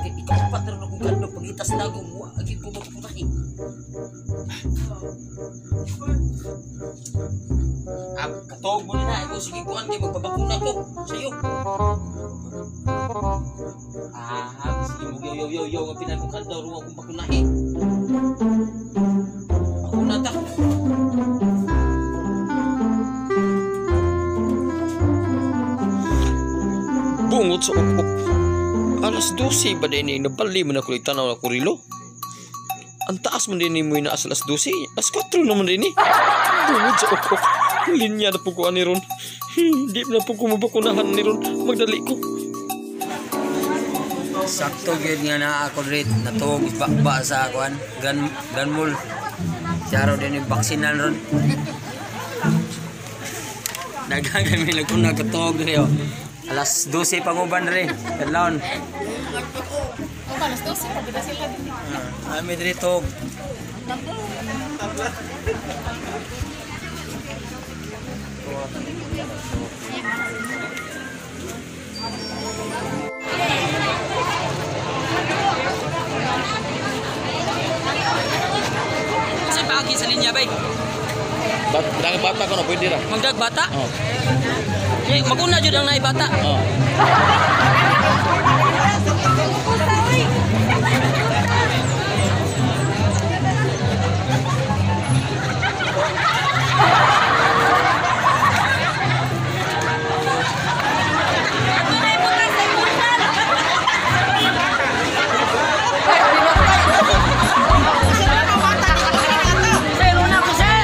Kay ikaapat na rin akong kadlaw pagitas dagom, wa gyud ko mabakunahi. Ah, katog mo ni na, ikaw sige kuan kay magpabakuna ko sa'yo. Ah, sige mo yo yo yo yo nga pinakong kadlaw ruwa akong bakunahi. Bakuna ta. Bungot sa up-up. 12:00 ba din eh, nabali mo na ko tanaw na kurilo. Ang taas man din mo na 12:00. 4:00 naman din eh. Bungot sa up-up. Linya na po ko ani ron. Hindi na po ko mabakunahan ni ron. Magdali ko. Sakto gyud nga naa ako diri natuog bakba sa kuan Grand Mall. Siyaro din yung vaksinan ron. Daghang kami naguna katuog diri oh. 12:00 panguban diri. Kadlawon. Oh, 12:00 pa gud sila diri. Ami diri tuog. Sa bagi sa linya bay. Dag bata ko na pwede ra. Magdag bata? Oh. Eh, maguna jud ang naay bata. Oh. Sir, una ko sir.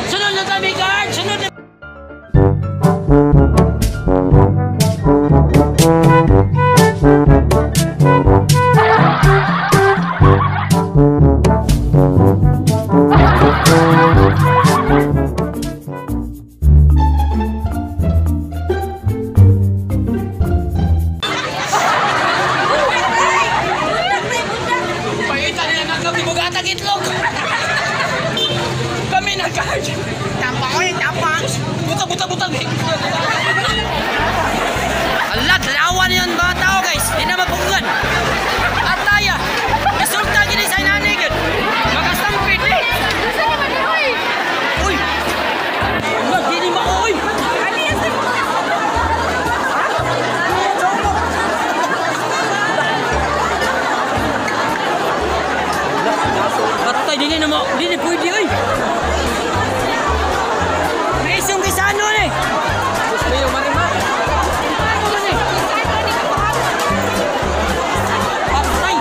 Sunod na tayo, guard! Sunod na! Pahita nila ng kapi, bugatag itlog! Kami na, guard! Butang, butang, butang! Ala, tanawan yun mga tao guys! Di na mapugan! Ataya! Resulta gini sa inani gud! Makastampid eh! Uy! Ala, di ni mako, uy! Patay, di ni na mo, di ni pwede, uy! May isang kisano ni! Diyos mio, marima! Ano ni? Patay!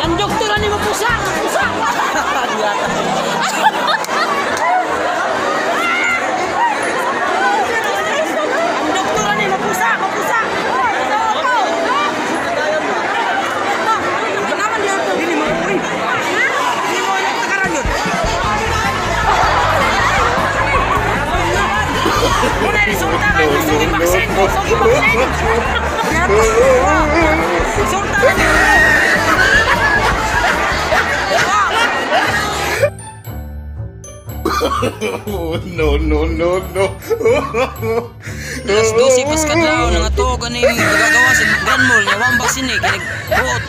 Ang doktor ani mo pusa! Pusa! Ang doktor ani mapusa! Mapusa! Dili mo, uy! Dili mo nagtakaran yun! Muna resulta kay gusto yung vaccine! Gusto yung vaccine! Resulta na niyo! No, no, no, no. 12:00 pas kadlaw nangatuog ani gagawa sa Grand Mall nga wang vaccine eh kay nagbuot.